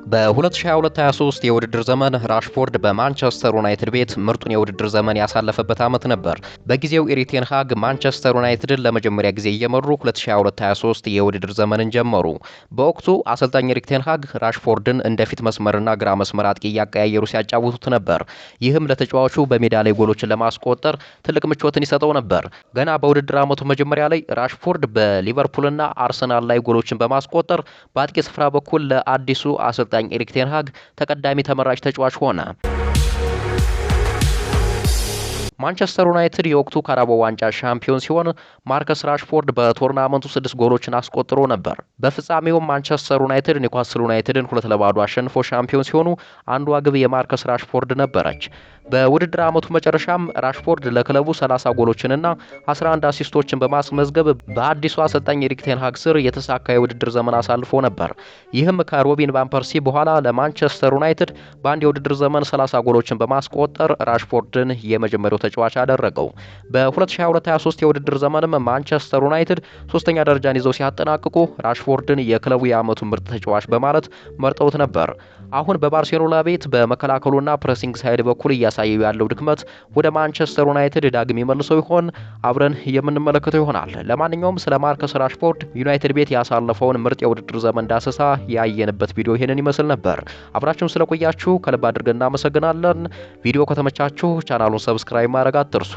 በ2022/23 የውድድር ዘመን ራሽፎርድ በማንቸስተር ዩናይትድ ቤት ምርጡን የውድድር ዘመን ያሳለፈበት ዓመት ነበር። በጊዜው ኤሪክ ቴን ሃግ ማንቸስተር ዩናይትድን ለመጀመሪያ ጊዜ እየመሩ 2022/23 የውድድር ዘመንን ጀመሩ። በወቅቱ አሰልጣኝ ኤሪክ ቴን ሃግ ራሽፎርድን እንደ ፊት መስመርና ግራ መስመር አጥቂ እያቀያየሩ ሲያጫውቱት ነበር። ይህም ለተጫዋቹ በሜዳ ላይ ጎሎችን ለማስቆጠር ትልቅ ምቾትን ይሰጠው ነበር። ገና በውድድር ዓመቱ መጀመሪያ ላይ ራሽፎርድ በሊቨርፑልና አርሰናል ላይ ጎሎችን በማስቆጠር በአጥቂ ስፍራ በኩል ለአዲሱ አሰልጣኝ ኤሪክ ቴን ሃግ ተቀዳሚ ተመራጭ ተጫዋች ሆነ። ማንቸስተር ዩናይትድ የወቅቱ ካራባኦ ዋንጫ ሻምፒዮን ሲሆን፣ ማርከስ ራሽፎርድ በ tournament ኡ 6 ጎሎችን አስቆጥሮ ነበር። በፍጻሜውም ማንቸስተር ዩናይትድ ኒውካስል ዩናይትድን 2-0 አሸንፎ ሻምፒዮን ሲሆኑ፣ አንዷ ግብ የማርከስ ራሽፎርድ ነበረች። በውድድር ዓመቱ መጨረሻም ራሽፎርድ ለክለቡ 30 ጎሎችንና 11 assist ኦችን በማስመዝገብ በአዲሱ አሰልጣኝ ኤሪክ ቴን ሃግ ስር የተሳካ የውድድር ዘመን አሳልፎ ነበር። ይህም ከሮቢን ቫን ፐርሲ በኋላ ለማንቸስተር ዩናይትድ በአንድ የውድድር ዘመን 30 ጎሎችን በማስቆጠር ራሽፎርድን የመጀመሪያው ተጫዋች አደረገው። በ2022/23 የውድድር ዘመንም ማንቸስተር ዩናይትድ ሶስተኛ ደረጃን ይዘው ሲያጠናቅቁ ራሽፎርድን የክለቡ የዓመቱ ምርጥ ተጫዋች በማለት መርጠውት ነበር። አሁን በባርሴሎና ቤት በመከላከሉና pressing side በኩል እያሳየው ያለው ድክመት ወደ ማንቸስተር ዩናይትድ ዳግም ይመልሰው ይሆን? አብረን የምንመለከተው ይሆናል። ለማንኛውም ስለ ማርከስ ራሽፎርድ ዩናይትድ ቤት ያሳለፈውን ምርጥ የውድድር ዘመን ዳሰሳ ያየንበት ቪዲዮ ይሄንን ይመስል ነበር። አብራችሁን ስለቆያችሁ ከልብ አድርገን እናመሰግናለን። ቪዲዮ ከተመቻችሁ ቻናሉን subscribe ማድረግ አትርሱ።